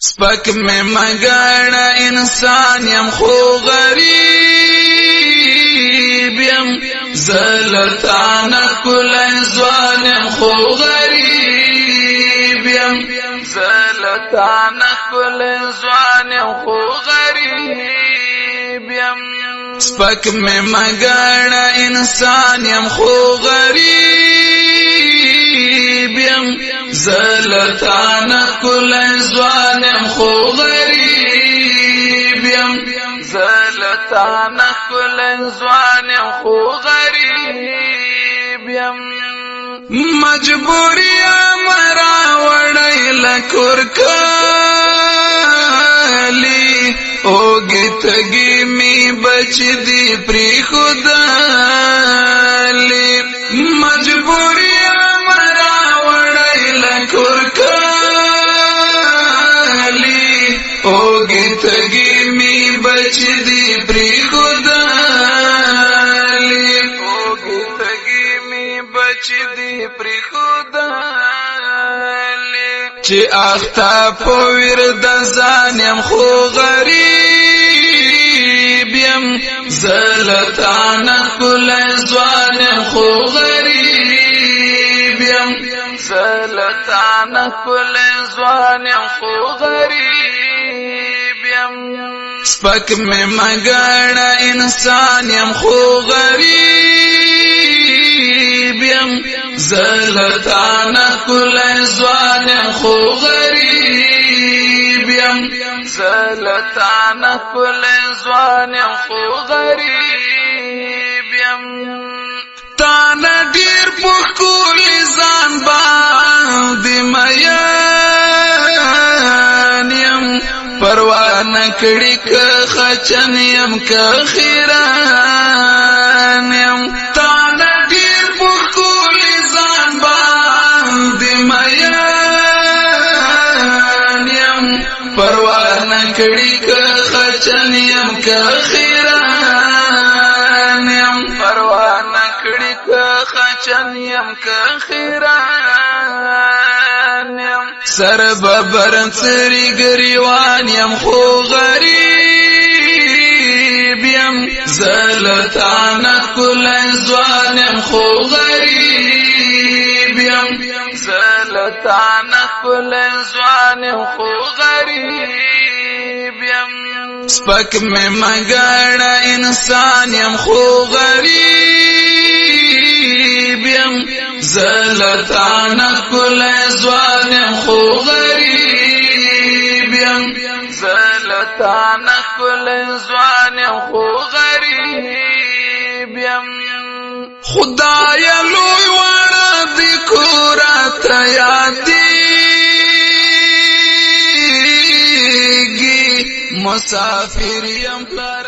سپک مې مګړه انسان یم خو غریب یم، زلتان کلی ځوان یم خو غریب یم، زلتان کلی ځوان یم خو غریب یم. سپک مې مګړه انسان یم خو غریب یم، زلتان کلی ځوان یم خو غریب یم، زلتان کلی ځوان یم خو غریب یم. مجبوری مرا وړی لکور کلی، اوګی تګي می بچ دی پری خدالی. مجبوری مرا وړی لکور کلی، اوګی تګي می بچ دی پری خدالی، اوګی تګي می بچ دی پری خدالی. چې اخته په ور د ځان یم خو غریب یم، زلتان خپل ځوان یم خو غریب یم، زلتان خپل ځوان یم خو غریب یم. سپک مې مګړه انسان یم خو غریب یم، زلتان خپل ځوان یم خو غریب یم، زلتان خپل ځوان یم خو غریب یم. تا نه ډیر په ښکلي ځان باندې میان یم، پروا نه کړي که خچن یم که خیران یم. تا نه ډیر په ښکلي ځان باندې میان یم، پروا نه کړي که خچن یم که خیران یم، پروا نه کړي که خچن یم که خیران یم. سر ببر څری ګریوان یم خو غریب یم، زلتان کلی ځوان یم خو غریب یم، زلتان کلی ځوان یم خو غریب یم. سپک مې مګړه انسان یم خو غریب یم، زلتان کلی ځوان یم خو غریب یم، زلتان کلی ځوان یم خو غریب یم. خدای لوی وړه دی کورا ته یادېږي، مسافر یم پلار.